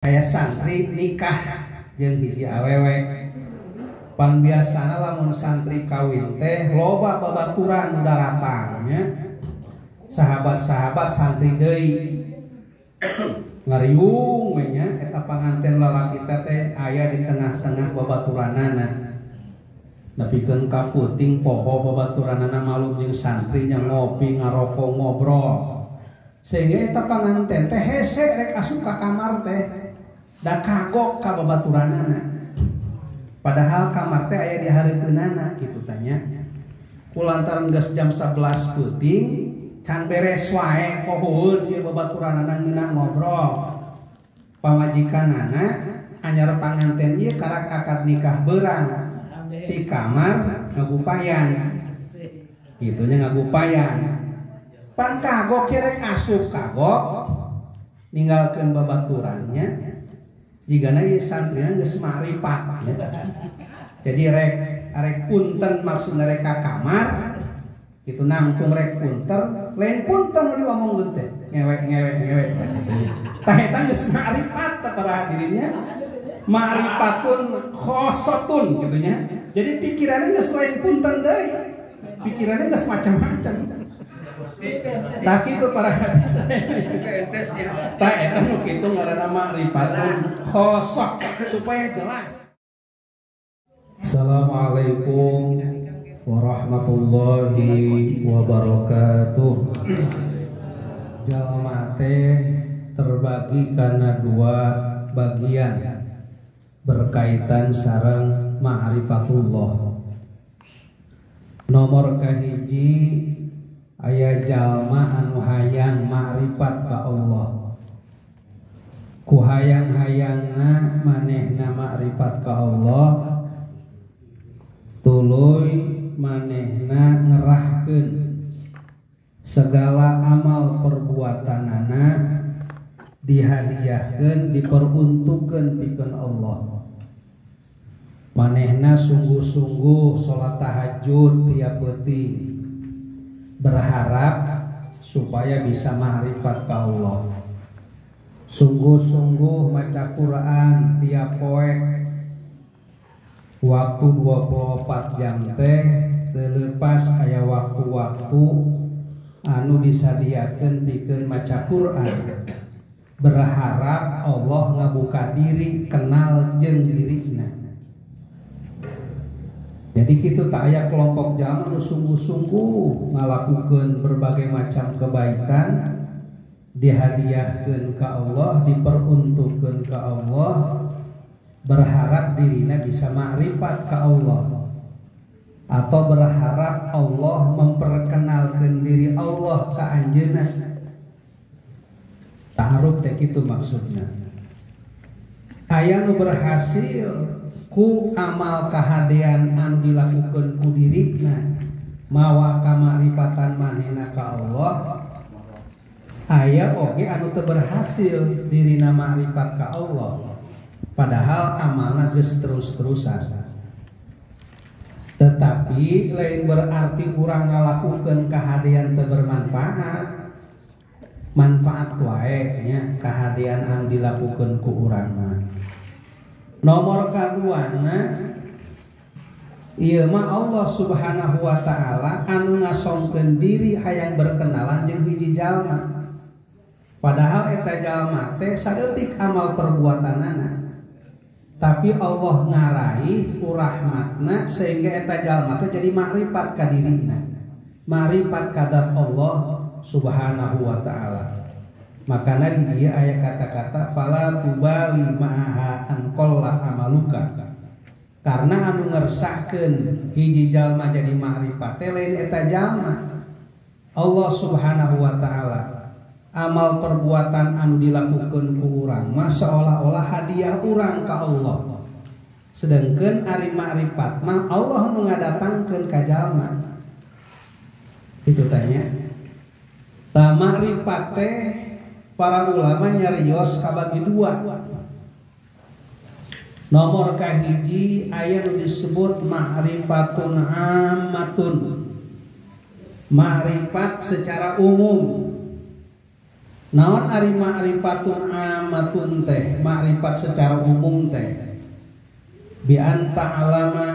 Aya santri nikah jeung hiji awewe. Pan biasana lamun santri kawin teh loba babaturan daratang nya. Sahabat-sahabat santri deui ngariung we nya eta panganten lalaki teh aya di tengah-tengah babaturanana. Nepikeun ka puting poho babaturanana malum jeung santri nya ngopi ngarokok ngobrol. Sehingga eta panganten teh hese rek asup ka kamar teh da kagok ka babaturanana. Padahal kamar teh aya di hareupeunana kitu tanya. Kulantaran geus jam 11 peuting can beres wae pohoeun ieu babaturanana ngeunah ngobrol. Pamajikanana anyar panganten ieu karak akad nikah beurang di kamar ngagupayan. Kitu nya ngagupayan. Pan kagok rek asup kagok ninggalkeun babaturannya. Jigana ieu santrina geus makrifat ya. Jadi rek rek punten maksudna rek ka kamar kitu nangtung rek punten lain punten nu diomongkeun teh ngewek ngewek ngewek kitu. Tah eta geus makrifat teh para hadirinnya. Ma'rifatun khosatun kitu nya. Jadi pikirannya geus lain punten deui. Pikirannya geus macam-macam. Tak itu para hadis. Tak eta nu kitu ngaranna ma'rifatun khosah supaya jelas. Assalamualaikum warahmatullahi wabarakatuh. Jalma teh terbagi karena dua bagian berkaitan sareng ma'rifatullah. Nomor kahiji aya jalma anu hayang ma'rifat ka Allah. Ku hayang-hayangna manehna ma'rifat ka Allah, tuluy manehna ngerahkeun segala amal perbuatanana dihadiahkeun, diperuntukkeun pikeun Allah. Manehna sungguh-sungguh salat tahajud tiap peuting, berharap supaya bisa ma'rifat ka Allah. Sungguh-sungguh maca Quran tiap poe waktu 24 jam teh terlepas aya waktu-waktu anu disadiakeun pikeun maca Quran, berharap Allah ngabuka diri kenal jeung dirina. Jadi kitu tak aya kelompok jalma nu sungguh-sungguh ngalakukeun berbagai macam kebaikan, dihadiahkeun ka Allah, diperuntukkeun ka Allah, berharap dirina bisa ma'rifat ka Allah atau berharap Allah memperkenalkan diri Allah ka anjeunna. Ta'aruf teh kitu maksudna. Aya nu berhasil ku amal kahadean anu dilakukeun ku dirina mawa kamaripatan manehna ka Allah. Aya oge anu teu berhasil dirina ma'rifat ka Allah padahal amalna geus terus-terusan. Tetapi lain berarti urang ngalakukeun kahadean teu bermanfaat. Manfaat wae nya kahadean anu dilakukeun ku urang mah. Nomor kaduana ieu mah Allah Subhanahu wa taala anu ngasongkeun diri hayang berkenalan jeung hiji jalma. Padahal eta jalma teh saeutik amal perbuatanana. Tapi Allah ngaraih ku rahmatna sehingga eta jalma teh jadi makrifat ka dirina. Makrifat ka dzat Allah Subhanahu wa taala. Makanya di dia ayat kata-kata fala tubali ma'aha an qalla amaluka. Karena anu ngersahkeun hiji jalma jadi ma'rifat teh lain eta jalma. Allah Subhanahu wa taala. Amal perbuatan anu dilakukeun ku urang mah seolah-olah hadiah urang ka Allah. Sedangkan ari ma'rifat mah Allah nu ngadatangkeun ka jalma. Itu tanya. Ta ma'rifat teh para ulama nyarios kabagi dua. Nomor kahiji aya nu disebut ma'rifatun ammatun. Ma'rifat secara umum. Naon ari ma'rifatun amatun teh, ma'rifat secara umum teh bi an ta'lama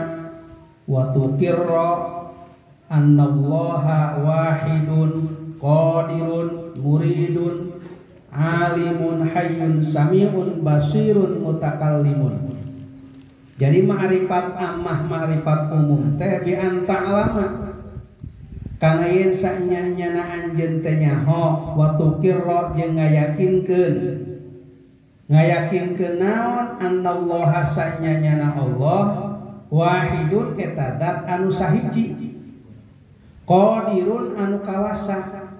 wa tuqirra annallaha wahidun qadirun muridun alimun hayyun samiun basirun mutakallimun. Jadi ma'rifat ammah ma'rifat umum teh bi an ta'lama kana yen sanyana anjeun teh nyaho wa tuqirra jeung ngayakinkeun ngayakinkeun naon annallaha sanyana Allah wahidun eta dat anu sahiji qadirun anu kawasa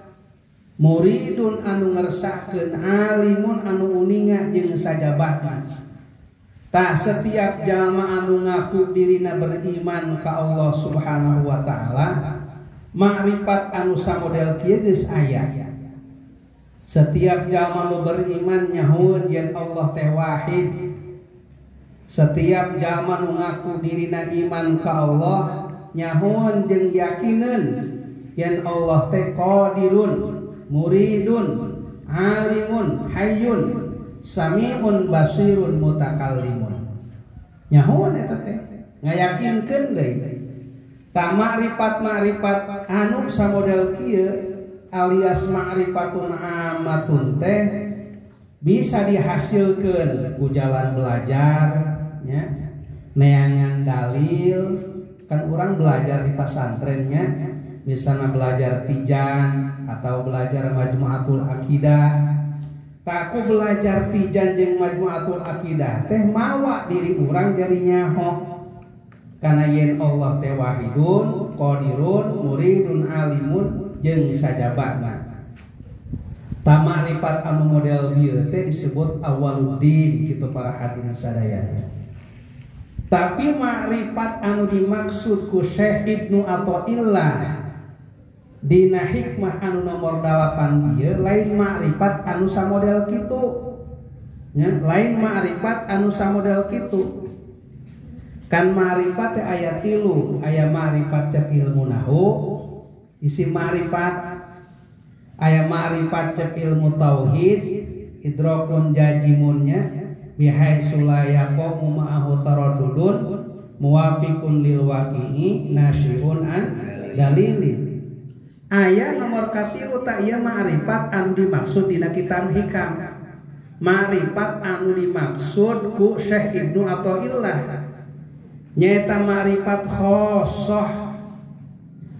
muridun anu ngersakeun alimun anu uninga jeung sajabahna. Tah setiap jalma anu ngaku dirina beriman ka Allah Subhanahu wa taala makrifat anu samodel kieu geus aya. Setiap jalma nu beriman nyahueun yen Allah teh wahid. Setiap jalma nu ngaku dirina iman ka Allah nyahueun jeung yakineun yen Allah teh qadirun muridun alimun hayyun samiun basirun mutakallimun. Nyahueun eta teh ngayakinkeun deui. Ta makrifat-makrifat anu samodel kieu alias ma'rifatun amatun teh bisa dihasilkeun ku jalan belajar nya, neangan dalil. Kan urang belajar di pasantrennya, misalnya belajar tijan atau belajar majmu'atul akidah. Taku belajar tijan jeung majmu'atul akidah teh mawa diri urang jadi nyaho kana yen Allah teh wahidun qadirun muridun alimun jeung sajabana. Ta makrifat anu model bieu teh disebut awaluddin kitu para hadirin sadayana. Tapi makrifat anu dimaksud ku Syekh Ibnu Athaillah dina hikmah anu nomor 8 bieu lain makrifat anu samodel kitu. Nya, lain makrifat anu samodel kitu. Kan makrifat teh aya tilu, aya makrifat cek ilmu nahu, isi makrifat, aya makrifat cek ilmu tauhid, idrokun jajimunnya bihaitsu la yaqumu ma'ahu taraddudun muwafiqun lil waqi'i nasyi'un an dalilin. Aya nomor katilu tak ieu makrifat anu dimaksud dina kitab hikam, makrifat anu dimaksud ku Syekh Ibnu Athaillah nyaeta makrifat khosoh.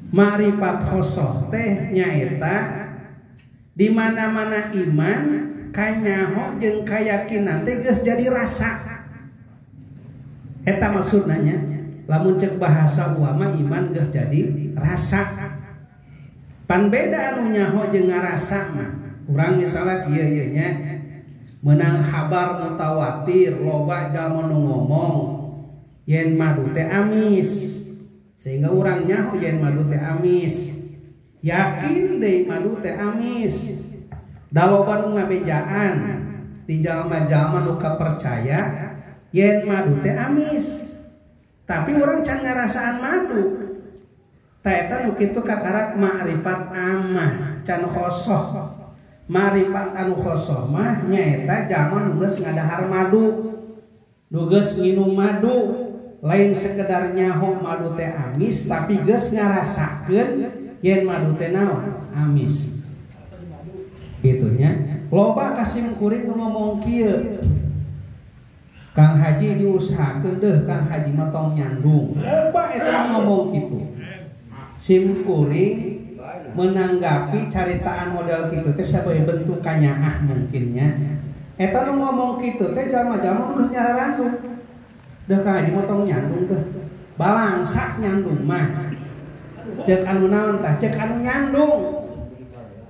Makrifat khosoh teh nyaeta di mana-mana iman kanyaho jeung kayakinan teh geus jadi rasa. Eta maksudna nya, lamun cek bahasa ulama iman geus jadi rasa. Pan beda anu nyaho jeung ngarasa mah. Urang misalnya kieu ieu nya meunang habar mutawatir loba jalma nu ngomong yen madu teh amis, sehingga urang nyaho yen madu teh amis, yakin deui madu teh amis. Da loba nu ngabejaan ti jalma-jalma nu kapercaya yen madu teh amis, tapi urang can ngarasaan madu. Ta eta nu kitu kakarak makrifat amah can khosoh. Makrifat anu khosoh mah nyaeta jalma nu geus ngadahar madu, nu geus nginum madu, lain sekedar nyaho madu teh amis tapi geus ngarasakeun yen madu teh naon amis. Gitunya loba kasim kuring nu ngomong kieu, Kang Haji diusahakeun deuh Kang Haji mah tong nyandung. Loba eta ngomong kitu. Sim kuring menanggapi caritaan model kitu teh sabagai bentuk kanyaah mungkinnya. Eta nu ngomong kitu teh jalma-jalma geus nyararandung. Deuh Kang Haji mah tong nyandung deuh. Balangsak nyandung mah. Cek anu naon tah? Cek anu nyandung.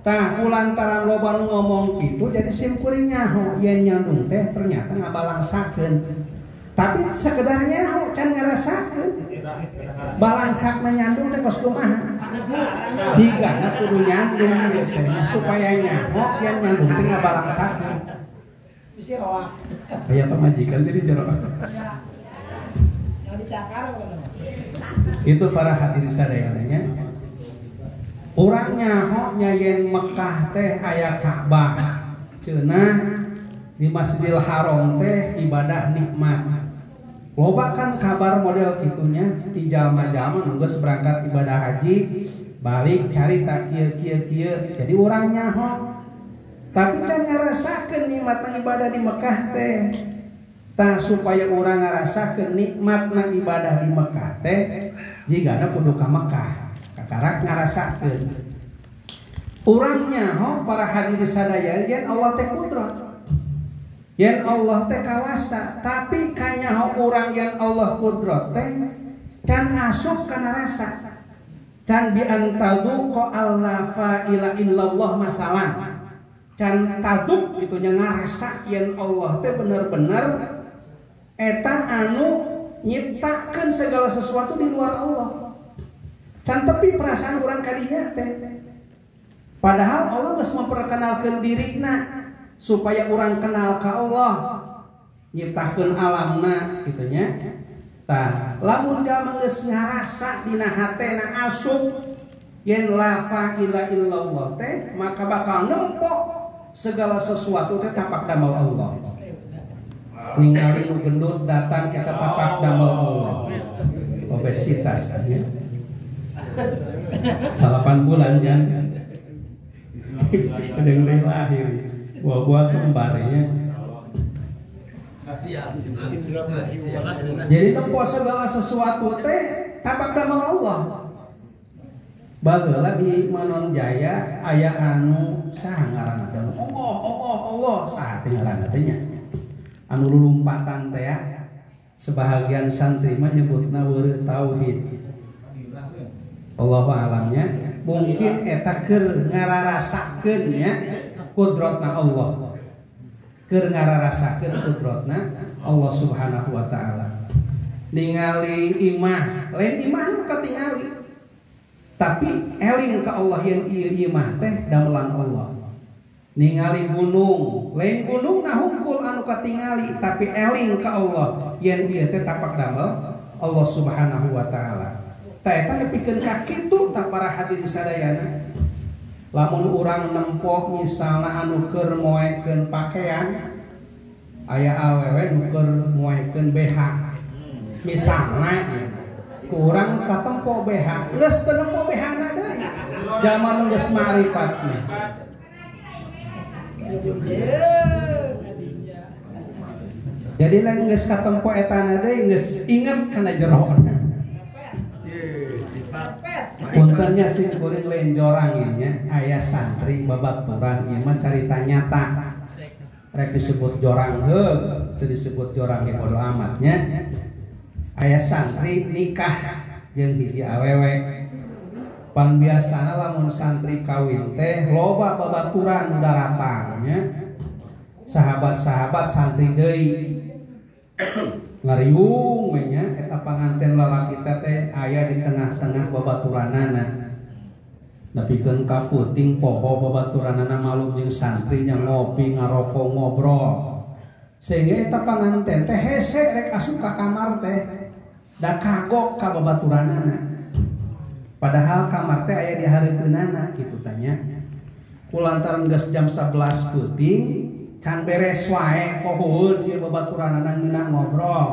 Tah kulantaran loba nu ngomong kitu jadi sim kuring nyaho yen nyandung teh ternyata ngabalangsakeun. Tapi sekedar nyaho can ngarasakeun. Balangsakna nyandung teh kos kumaha? Jigana kudu nyandung ieu teh supaya nyaho yen nyandung teh ngabalangsakeun. Bisi roak. Aya pamajikan teh di jero. Yang dicakar. Itu para hadirin sadayana. Urang nyaho nya yen Mekah teh aya Ka'bah. Cenah di Masjidil Haram teh ibadah nikmat. Loba kan kabar model kitunya ti jalma-jalma nu geus berangkat ibadah haji balik carita kieu kieu kieu jadi urang nyaho tapi can ngarasakeun nikmatna ibadah di Mekah teh. Tah supaya urang ngarasakeun nikmatna ibadah di Mekah teh jigana kudu ka Mekah kakarak ngarasakeun. Urang nyaho para hadirin sadaya yen Allah teh kudrat, yen Allah teh kawasa, tapi kanyaho urang yen Allah kudrat teh can asup kana rasa. Can bi antadu ko alla fa ila illallah masalah. Can taduk gitu nya ngarasa yen Allah teh bener-bener eta anu nyiptakeun segala sesuatu di luar Allah. Can tepi perasaan urang kadinya teh. Padahal Allah geus memperkenalkeun dirina supaya orang kenal ka Allah, nyiptakeun alamna kitu nya. Tah, lamun jalma geus ngarasa dina hatena asup yen la ilaha illallah teh, maka bakal nempo segala sesuatu teh tapak damel Allah. Ningali nu gendut datang eta tapak damel Allah. Obesitas nya. 8 bulan kan. Kadang lahir buah-buah kembarnya. Jadi nempo segala sesuatu teh tapak damel Allah. Baheula di Manon Jaya aya anu saha ngaranna teh? Allah Allah Allah saha teh ngaranna teh nya. Anu lulumpatan teh ya. Sebahagian santri mah nyebutna weureuh tauhid. Allahu alamnya mungkin eta keur ngararasakeun nya kudratna Allah. Keur ngararasakeun kudratna Allah Subhanahu wa taala. Ningali imah, lain imah nu katingali. Tapi eling ka Allah yen ieu imah teh damelan Allah. Ningali gunung, lain gunung nah hungkul anu katingali, tapi eling ka Allah yen ieu teh tapak damel Allah Subhanahu wa taala. Tah eta nepikeun ka kitu tah para hadirin sadayana. Lamun urang nempok misalna anu keur moekeun pakaian, aya awewe nu keur moekeun BH. Misalna kurang katempo BH, geus teu nempo BH-na deui. Zaman geus marifatna. Jadi lain geus katempo etana deui geus inget kana jerona. Puntennya sing kuring lain jorang ieu nya, aya santri babaturan ieu mah carita nyata. Rek disebut jorang heuh, teu disebut jorang ge bodo amat nya. Aya santri nikah jeung hiji awewe. Pan biasana lamun santri kawin teh loba babaturan daratang nya. Sahabat-sahabat santri deui ngariung we nya eta panganten lalaki teh aya di tengah-tengah babaturanana. Nepikeun ka puting poho babaturanana malum jeung santri nya ngopi ngarokok ngobrol. Sehingga eta panganten teh hese rek asup ka kamar teh da kagok ka babaturanana. Padahal kamar teh aya di hareupeunana kitu tanya. Kulantaran geus jam 11 peuting can beres wae pohoeun ieu babaturanana ngeunah ngobrol.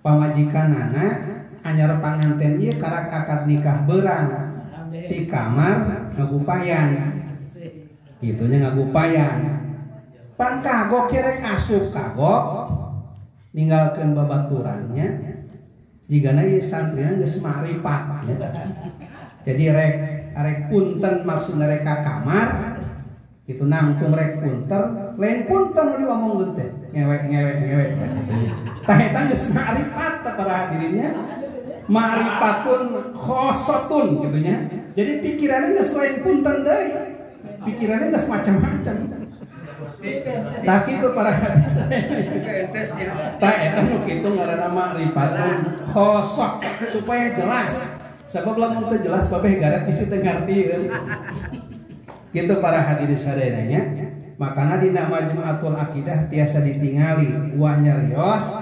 Pamajikanana anyar panganten ieu karak akad nikah beurang di kamar ngagupayan. Kitu nya ngagupayan. Pan kagok rek asup kagok ninggalkeun babaturannya. Jigana ieu santrina geus makrifat ya. Jadi rek rek punten maksudna rek ka kamar kitu nangtung rek punten, lain punten nu diomongkeun teh ngewek ngewek ngewek kitu. Tah eta geus makrifat teh para hadirinnya. Ma'rifatun khosotun kitu nya. Jadi pikirannya geus lain punten deui. Pikirannya geus macam-macam. Tak itu para hadis. Tak eta nu kitu ngaranna ma'rifatun khosok supaya jelas. Sabab lamun teu jelas babeh garet bisi teu ngartieun. Kitu para hadirin sadayana nya. Makana dina Majmu'atul Aqidah tiasa ditingali wa nyarios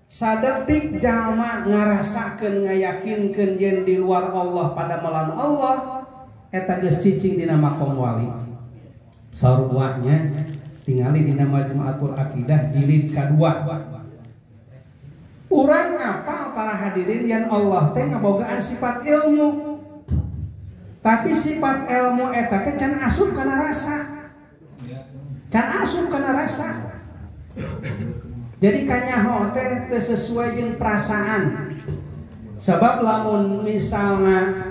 sadetik jalma ngarasakeun ngayakinkeun yen di luar Allah pada melan Allah eta geus cicing dina makom wali. Sarua nya Tingali dina Majmu'atul Aqidah jilid kadua. Urang apa para hadirin yang Allah teh ngabogaan sifat ilmu. Tapi sifat ilmu eta teh can asup kana rasa. Can asup kana rasa. Jadi kanyaho teh teu sesuai jeung perasaan. Sebab lamun misalna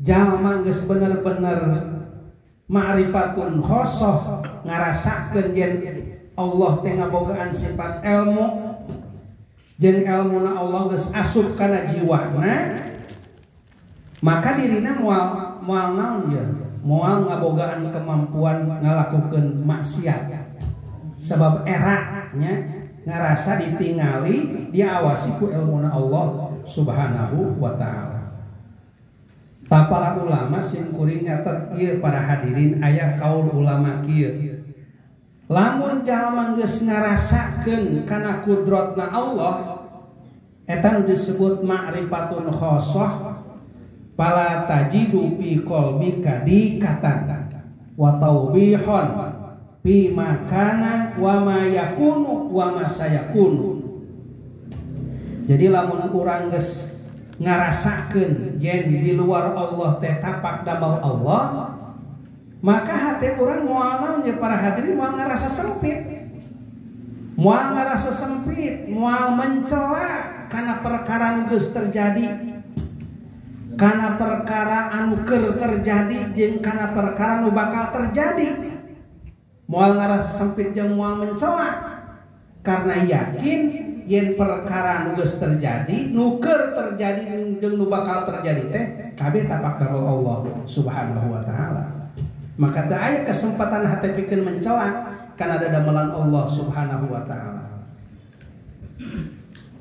jalma geus bener-bener ma'rifatun khosoh ngarasakeun yen Allah teh ngabogaan sifat ilmu jeung ilmuna Allah geus asup kana jiwana, maka dirina moal moal naon ya, moal ngabogaan kemampuan ngalakukeun maksiat. Sebab eraknya ngarasa ditingali, diawasi ku ilmuna Allah Subhanahu wa ta'ala. Ta para ulama sim kuring nyatet kieu para hadirin, aya kaul ulama kieu. Lamun jalma geus ngarasakeun kana kudratna Allah, eta nu disebut ma'rifatun khosoh, fala tajidu fi qalbika dikatan wa taubihon fi makana wa ma yakunu wa ma sayakunu. Jadi lamun urang geus ngarasakeun yen di luar Allah teh tapak damel Allah, maka hati urang moal naon ya para hadirin, moal ngarasa sempit. Moal ngarasa sempit, moal mencela kana perkara nu geus terjadi, kana perkara anu keur terjadi jeung kana perkara nu bakal terjadi. Moal ngarasa sempit jeung moal mencela karena yakin yen perkara nu geus terjadi, nu keur terjadi jeung nu bakal terjadi teh kabeh tapak damel Allah Subhanahu wa taala. Maka teu aya kesempatan hate pikeun mencela kana dadamelan Allah Subhanahu wa taala.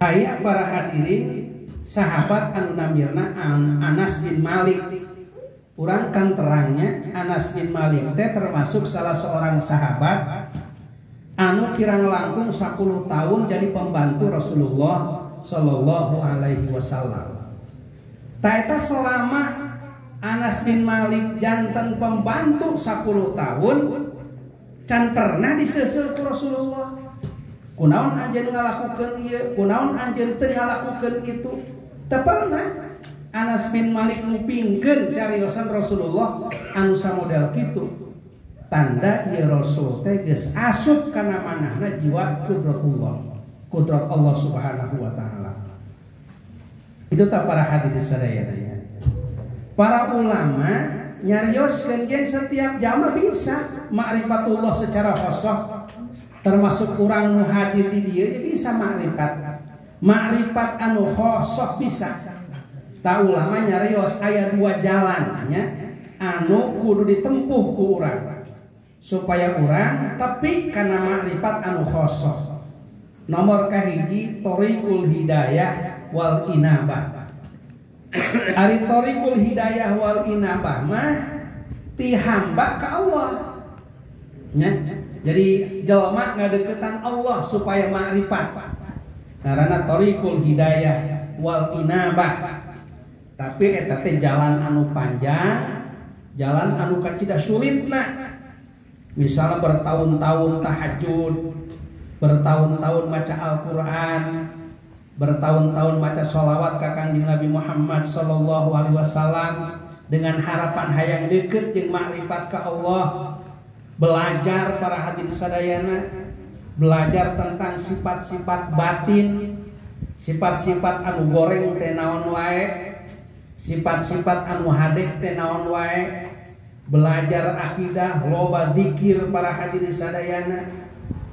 Aya para hadirin sahabat anu namirna Anas bin Malik. Urang kan terangnya Anas bin Malik teh termasuk salah seorang sahabat anu kirang langkung 10 tahun jadi pembantu Rasulullah Sallallahu Alaihi Wasallam. Ta eta selama Anas bin Malik janten pembantu 10 tahun can pernah diseuseul ku Rasulullah. Kunaon anjeun ngalakukeun ieu, kunaon anjeun teu ngalakukeun itu. Teu pernah Anas bin Malik ngupingkeun cariosan Rasulullah anu samodel kitu. Tanda ieu Rasul teh geus asup kana manahna jiwa kudratullah, kudrat Allah Subhanahu wa taala. Itu tak para hadirin sadayana. Para ulama nyarioskeun yen setiap jalma bisa ma'rifatullah secara khosoh, termasuk urang nu hadir di dieu ya bisa ma'rifat. Ma'rifat anu khosoh bisa. Ta ulama nyarios aya dua jalan nya anu kudu ditempuh ku urang supaya urang tapi kana ma'rifat anu khosoh. Nomor kahiji thoriqul hidayah wal inabah. Ari thoriqul hidayah wal inabah mah ti hamba ka Allah nya. Jadi jelema ngadeukeutan Allah supaya ma'rifat. Karena thoriqul hidayah wal inabah. Tapi eta teh jalan anu panjang, jalan anu kacida sulitna. Misalnya bertahun-tahun tahajud, bertahun-tahun maca Al-Qur'an, bertahun-tahun maca sholawat ka Kangjeng Nabi Muhammad sallallahu alaihi wasallam dengan harapan hayang deukeut jeung makrifat ka Allah. Belajar para hadirin sadayana, belajar tentang sifat-sifat batin, sifat-sifat anu goreng teh naon wae, sifat-sifat anu hade teh naon wae, belajar akidah, loba zikir para hadirin sadayana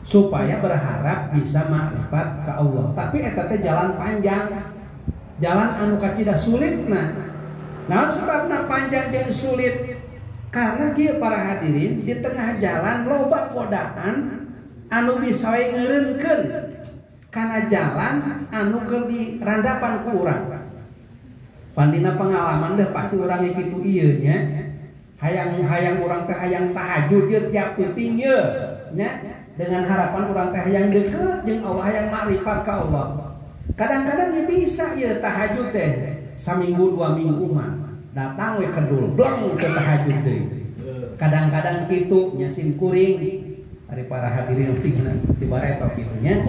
supaya berharap bisa makrifat ka Allah. Tapi eta teh jalan panjang, jalan anu kacida sulitna. Naon sebabna panjang jeung sulit? Karena kieu para hadirin di tengah jalan loba godaan anu bisa we ngeureunkeun kana jalan anu keur dirandapan ku urang. Pandina pengalaman deh pasti urang kitu ieu nya. Hayang-hayang urang teh hayang tahajud ieu tiap peuting ieu nya, dengan harapan urang teh hayang deukeut jeung Allah, hayang makrifat ka Allah. Kadang-kadang ya bisa ieu tahajud teh saminggu dua minggu mah datang we kedul bleng ke tahajud deui. Kadang-kadang kitu nya sim kuring. Ari para hadirin tingna mesti baretok kitu nya.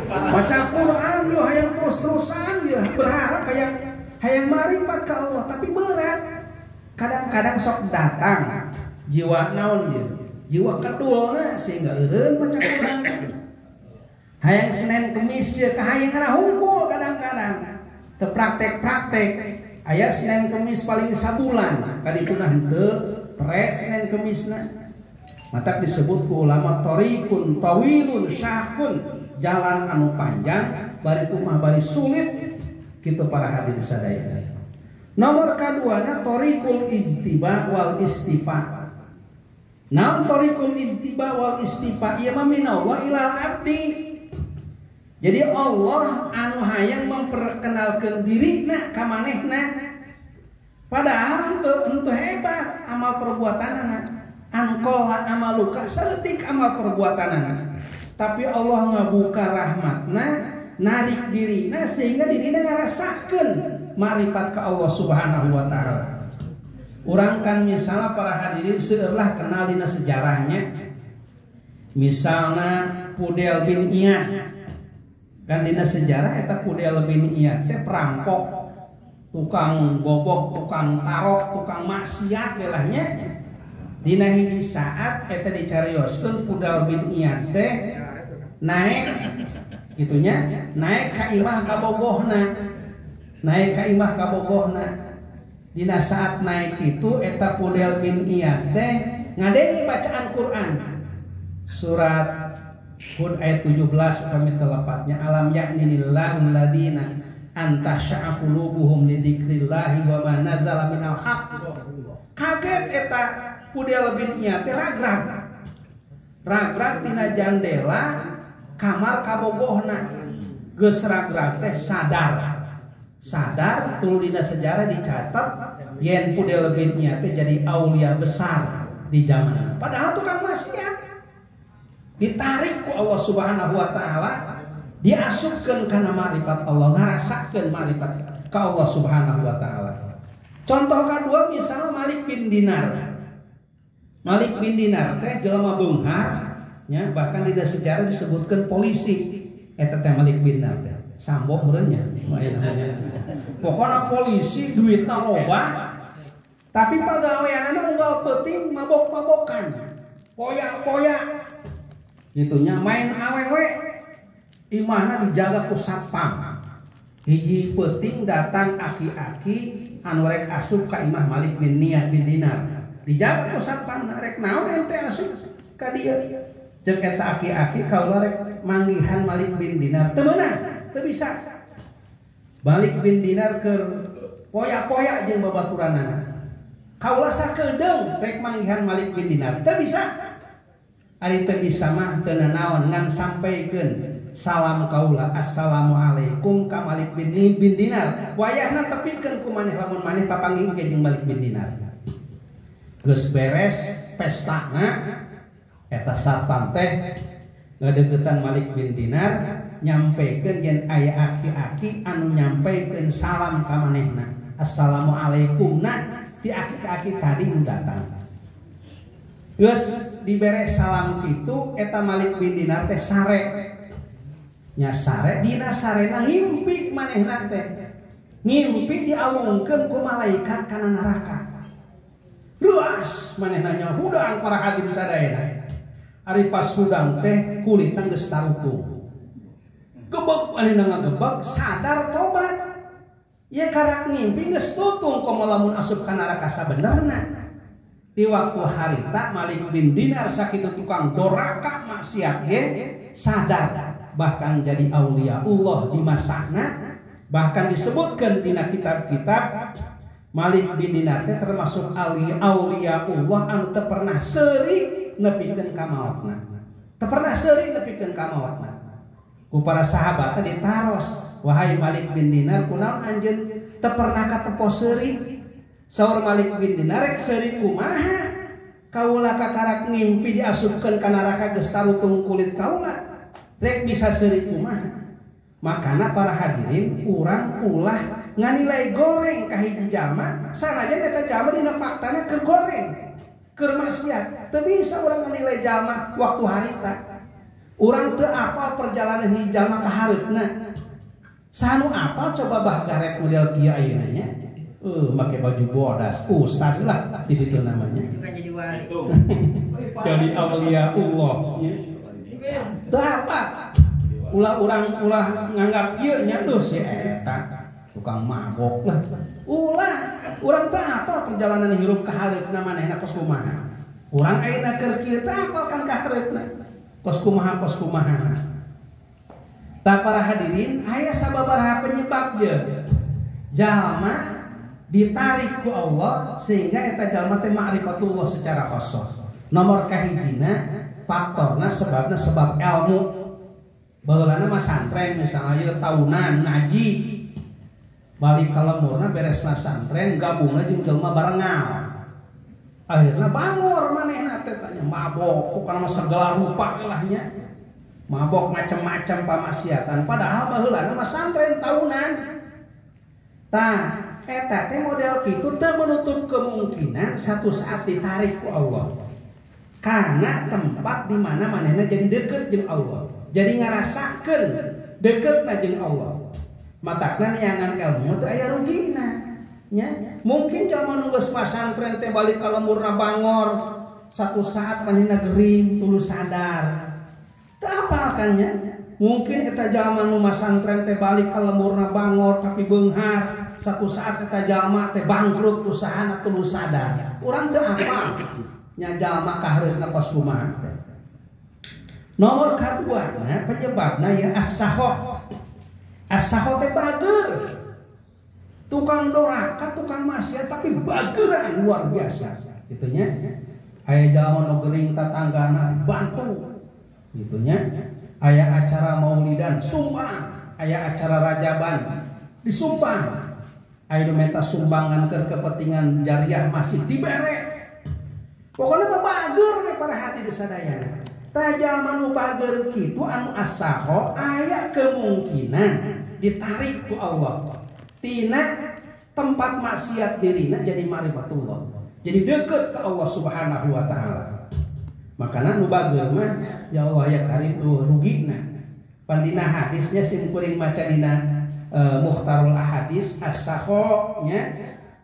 Maca Quran yo hayang terus-terusan ya, berharap hayang marifat ka Allah, tapi berat. Kadang-kadang sok datang jiwa naon ya, jiwa kedulna sehingga eureun maca Quran. Hayang Senin Kemis ya kahayang kana hungkul kadang-kadang. Teu praktek-praktek. Aya Senin Kemis paling sabulan, kadituna henteu pre Senin Kemisna. Matak disebut ku ulama tariqun tawilun syahun, jalan anu panjang bari kumah bari sulit kitu para hadirin sadaya. Nomor kaduana tariqul ijtiba wal istifa. Naon tariqul ijtiba wal istifa? Ieu mah minallah ilal abdi. Jadi Allah anu hayang memperkenalkan dirina ka manehna. Padahal henteu hebat amal perbuatanana. Angkola amaluka saeutik amal perbuatanana. Tapi Allah ngabuka rahmatna, narik dirina sehingga dirina ngarasakeun marifat ka Allah Subhanahu wa taala. Urang kan misalnya para hadirin seueurlah kenal dina sejarahnya. Misalnya Pudel bin Iyad. Kan dina sejarah eta Pudel bin Iyad teh perampok, tukang bobok, tukang tarok, tukang maksiat gelahnya. Dina hiji saat eta dicarioskeun Pudel bin Iyad teh naik gitunya, naik ka imah kabogohna. Naik ka imah kabogohna. Dina saat naik itu eta Pudel bin Iyad teh ngadenge bacaan Quran. Surat Hud ayat 17 upami telepatnya, alam ya'ni lillahu alladina antasya'a qulubuhum li dzikrillahi wa ma nazala minal haqq. Kaget eta Pudel bin Iyad teh ragrag. Ragrag tina jandela kamar kabogohna. Geus ragrag teh sadar. Sadar tuluy dina sejarah dicatat yen Pudel bin Iyad teh jadi aulia besar di zamanna. Padahal tukang maksiat. Ditarik ku Allah Subhanahu wa taala, diasupkeun kana marifat Allah, ngarasakeun marifat ka Allah Subhanahu wa taala. Contoh kedua misalnya Malik bin Dinar. Malik bin Dinar teh jelema beunghar nya, bahkan di sejarah disebutkeun polisi eta teh Malik bin Dinar teh. Sambo meureun nya. Pokona polisi duitna loba, tapi pagaweanana unggal peuting mabok-mabokan, poyak-poyak. Gitunya main awewe, imahna dijaga ku satpam. Hiji peuting datang aki-aki anu rek asup ka imah Malik bin Niad bin Dinar. Dijaga ku satpam, rek naon ente asup ka dieu? Ceuk eta aki-aki kaula rek manggihan Malik bin Dinar. Teu meunang, teu bisa. Malik bin Dinar keur poyak-poyak jeung babaturanana. Kaula sakedeung rek manggihan Malik bin Dinar. Teu bisa. Ari teu bisa mah teu nanaon ngan sampaikeun salam kaula assalamualaikum ka Malik bin Dinar. Wayahna tepikeun ku maneh lamun maneh papanggih ke jeung Malik bin Dinar. Geus beres pestana eta satpam teh ngadeuketan Malik bin Dinar nyampekeun yen aya aki-aki anu nyampekeun salam ka manehna. Assalamualaikum. Nah, ti aki-aki tadi nu datang. Geus dibere salam kitu eta Malik bin Dinar teh sare. Nya sare dina sarena ngimpi manehna teh. Ngimpi dialungkeun ku malaikat kana neraka. Ruas manehna nya hudang para hadirin sadayana. Ari pas hudang teh kulitna geus tarutung. Gebeg manehna ngagebeg sadar tobat. Ye karak ngimpi geus tutung komo lamun asup ka neraka sabenerna. Di waktu harita Malik bin Dinar sakitu tukang doraka maksiat ge sadar bahkan jadi aulia Allah di masana, bahkan disebutkan dina kitab-kitab Malik bin Dinar teh termasuk aulia Allah anu teu pernah seuri nepikeun ka maotna. Teu pernah seuri nepikeun ka maotna. Ku para sahabat teh ditaros, wahai Malik bin Dinar kunaon anjeun teu pernah katepo seuri? Saur Malik bin Dinar rek seuri kumaha? Kaula kakarak ngimpi diasupkeun ka neraka geus tarutung kulit kaula. Rek bisa seuri kumaha? Makana para hadirin urang ulah nganilai goreng ka hiji jalma sanajan eta jalma dina faktana keur goreng. Keur maksiat teu bisa urang nilai jalma waktu harita. Urang teu apal perjalanan hiji jalma ka hareupna. Sanu apal coba bah garet model kieu ayeuna nya. Make baju bodas, ustaz lah di situ namanya. Juga jadi wali. Jadi aulia Allah. Teu apa? Ulah urang ulah nganggap ieu nya duh si eta tukang mabok lah. Ulah urang teu apal perjalanan hirup ka hareupna manehna kos kumaha. Urang ayeuna keur kieu teu apal kan ka hareupna. Kos kumaha kos kumahana. Tah para hadirin aya sababaraha penyebab ye. Jalma ditarik ku Allah sehingga eta jalma teh ma'rifatullah secara khusus. Nomor kahijina faktorna sebabna sebab ilmu. Baheulana mah santren misalnya ieu tahunan ngaji. Balik ka lemurna beres santren gabungna jeung jelema barengal. Akhirna bangor manehna teh tanya mabok pokona mah segala rupa lah nya. Mabok macam-macam pamaksiatan padahal baheulana mah santren tahunan. Tah eta teh model kitu teu menutup kemungkinan satu saat ditarik ku Allah. Karena tempat di mana manehna jadi deket jeung Allah. Jadi ngarasakeun deketna jeung Allah. Matakna neangan ilmu teu aya rugina. Nya, mungkin jalma nu geus pasantren teh balik ka lemurna bangor, satu saat manehna gering tuluy sadar. Teu apal kan nya? Mungkin eta jalma nu masantren teh balik ka lemurna bangor tapi beunghar, satu saat eta jalma teh bangkrut usahana tuluy sadar. Urang teu apal nya jalma kahareupna kos kumaha teh. Nomor kadua na penyebabna ya as-saho. As-saho teh bager. Tukang doraka, tukang maksiat tapi bageran luar biasa. Gitu nya. Aya jalma nu gering tatanggana bantu. Gitu nya. Aya acara maulidan sumbang, aya acara rajaban disumbang. Aya nu menta sumbangan ke kepentingan jariah masih dibere. Pokoknya mah bager we para hati di sadayana. Tah jalma nu bager kitu anu asaho aya kemungkinan ditarik ku Allah. Tina tempat maksiat dirina jadi ma'rifatullah. Jadi deket ke Allah Subhanahu wa taala. Makana nu bager mah ya Allah ya karim rugina. Pan dina hadisnya sim kuring maca dina Mukhtarul Ahadis as-saho nya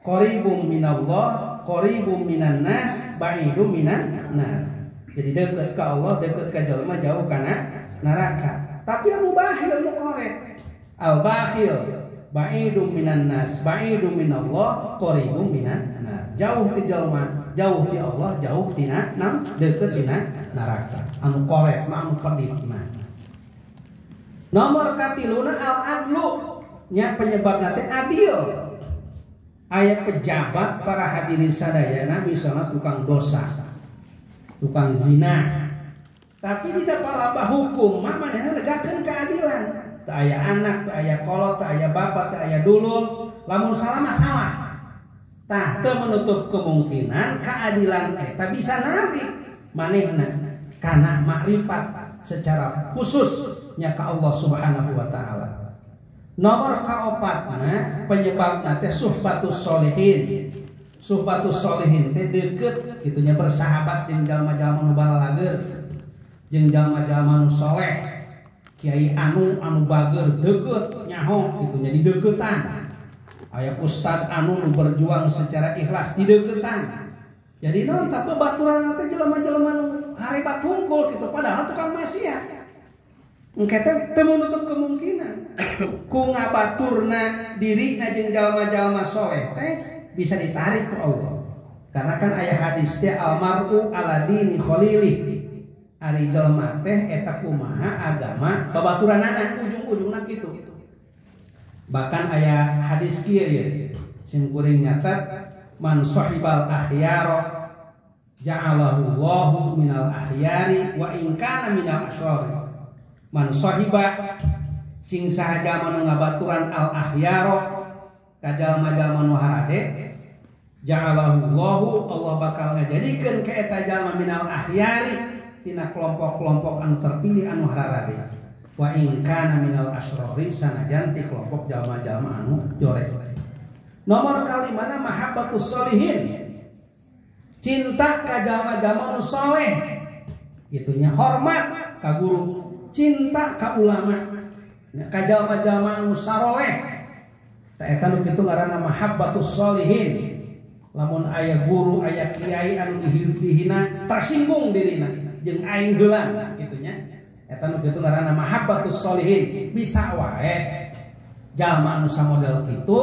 qaribum minallah qaribum minan nas ba'idum minan nar. Jadi deket ke Allah, deket ke jelema jauh kana neraka. Tapi anu bakhil nu koret. Al bakhil ba'idum minan nas, ba'idum minallah, qaribum minan nar. Jauh ti jelema, jauh ti Allah, jauh tina nam deket tina neraka. Anu koret mah anu pedit mah. Nomor katiluna al adlu nya penyebabna teh adil. Aya pejabat para hadirin sadayana misalnya tukang dosa, tukang zina. Tapi tidak palabah hukum mah manehna negakeun keadilan. Teu aya anak, teu aya kolot, teu aya bapak, teu aya dulur, lamun salah mah salah. Tah teu menutup kemungkinan keadilan eta bisa narik manehna kana makrifat secara khusus nya ka Allah Subhanahu wa taala. Nomor kaopatna penyebabna teh suhbatus solihin. Suhbatus solihin teh deket kitu nya bersahabat jeung jalma-jalma nu balalager, jeung jalma-jalma nu soleh. Kiai anu anu bager deket nyaho kitu nya dideketan. Aya ustad anu nu berjuang secara ikhlas dideketan. Jadi naon tah babaturan teh jelema-jelema nu harebat hungkul kitu padahal tukang maksiat. Engke teh teu menutup kemungkinan ku ngabaturna dirina jeung jalma-jalma soleh teh bisa ditarik ku Allah. Karena kan aya hadis teh almaru ala dini khalili. Ari jelema teh eta kumaha agama babaturanana ujung-ujungna kitu. Bahkan aya hadis kieu ye sim kuring nyatet man sahibal akhyara ja'alahu Allahu minal akhyari wa in kana minal asyrari. Man sahiba sing saha jalma nu ngabaturan al akhyara ka jalma-jalma nu harade ja'alahu Allahu Allah bakal ngajadikeun ka eta jalma minal akhyari tina kelompok-kelompok anu terpilih anu hararade wa in kana minal asyrari sanajan ti kelompok jalma-jalma anu jorek. Nomor kalimana mahabbatus solihin, Cinta ka jalma-jalma nu soleh gitunya, hormat ka guru, cinta ka ulama, ka jalma-jalma nu saroleh. Ta eta nu kitu ngaranna mahabbatus sholihin. Lamun aya guru, aya kiai anu dihina, tersinggung dirina jeung aing heula gitunya. Eta nu kitu ngaranna mahabbatus sholihin. Bisa wae jalma anu samodel kitu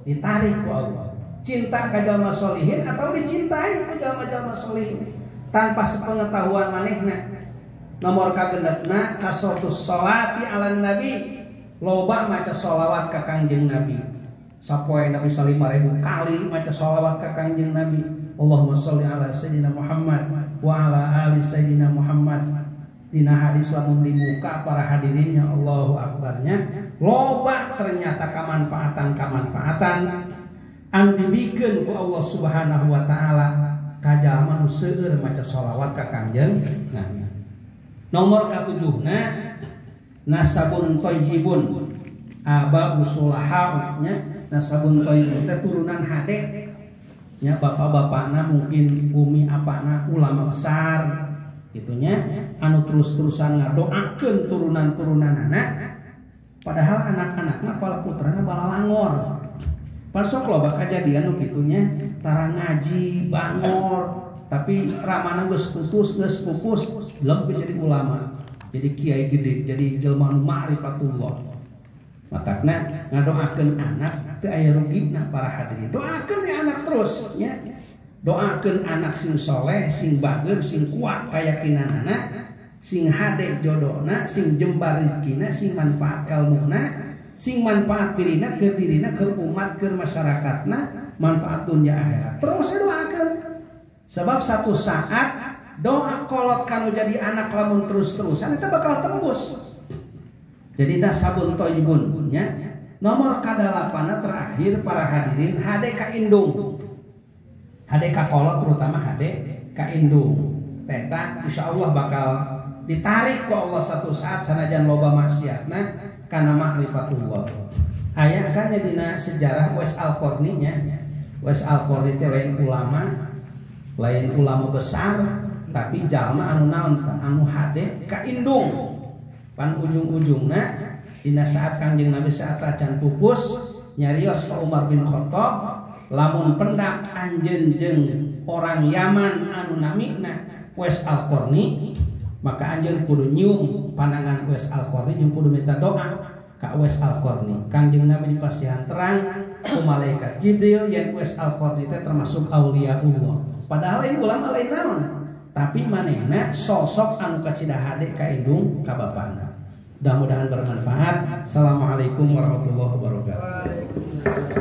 ditarik ku Allah. Cinta ka jalma sholihin atau dicintai ku jalma-jalma sholihin tanpa sepengetahuan manehna. Nomor kagenepna kasratus sholati ala nabi, loba maca sholawat ka Kangjeng Nabi. Sapoe Nabi 5000 kali maca sholawat ka Kangjeng Nabi. Allahumma sholli ala sayyidina Muhammad wa ala ali sayyidina Muhammad. Dina hadis lamun dibuka para hadirinnya, Allahu akbarnya, loba ternyata kamanfaatan-kamanfaatan anu dibikeun ku Allah Subhanahu wa taala ka jalma nu seueur maca sholawat ka Kangjeng Nabi. Nomor katujuhna nasabun thayyibun aba usulaha nya. Nasabun thayyibun teh turunan hade nya, bapak-bapakna mungkin umi apana ulama besar gitunya, anu terus-terusan ngadoakeun turunan-turunanana, padahal anak-anakna pala putrana balalangor. Pasok loba kajadian nu kitunya, tara ngaji bangor tapi ramana geus putus, geus pupus, belum jadi ulama, jadi kiai gede, jadi jelma nu ma'rifatullah. Matakna ngadoakeun anak teu aya rugina para hadirin. Doakeun ya anak terus nya. Doakeun anak sing soleh, sing bager, sing kuat keyakinanana, sing hade jodona, sing jembar rezekina, sing manfaat elmuna, sing manfaat dirina, keur dirina, keur umat, keur masyarakatna, manfaat dunia akhirat. Terus doakeun. Sebab satu saat doa kolot kanu jadi anak lamun terus-terusan itu bakal tembus. Jadi nasabun thayyibun nya. Nomor kadalapana terakhir para hadirin hade ka indung. Hade ka kolot terutama hade ka indung. Teta insyaallah bakal ditarik ku Allah satu saat sanajan loba maksiatna kana ma'rifatullah. Aya kan nya dina sejarah Uwais Al-Qarni nya. Uwais Al-Qarni teh lain ulama, lain ulama besar, tapi jalma anu naon anu hade ka indung. Pan ujung-ujungna dina saat Kangjeng Nabi saat acan pupus nyarios ka Umar bin Khattab, lamun pendak anjeun jeung orang Yaman anu namina Uwais Al-Qarni, maka anjeun kudu nyium pandangan Uwais Al-Qarni jeung kudu minta doa ka Uwais Al-Qarni. Kangjeng Nabi dipasihan terang ku malaikat Jibril yen Uwais Al-Qarni teh termasuk auliaullah. Padahal lain ulama lain naon, tapi manehna sosok anu kacida hade ka indung ka bapana. Mudah-mudahan bermanfaat. Assalamualaikum warahmatullahi wabarakatuh.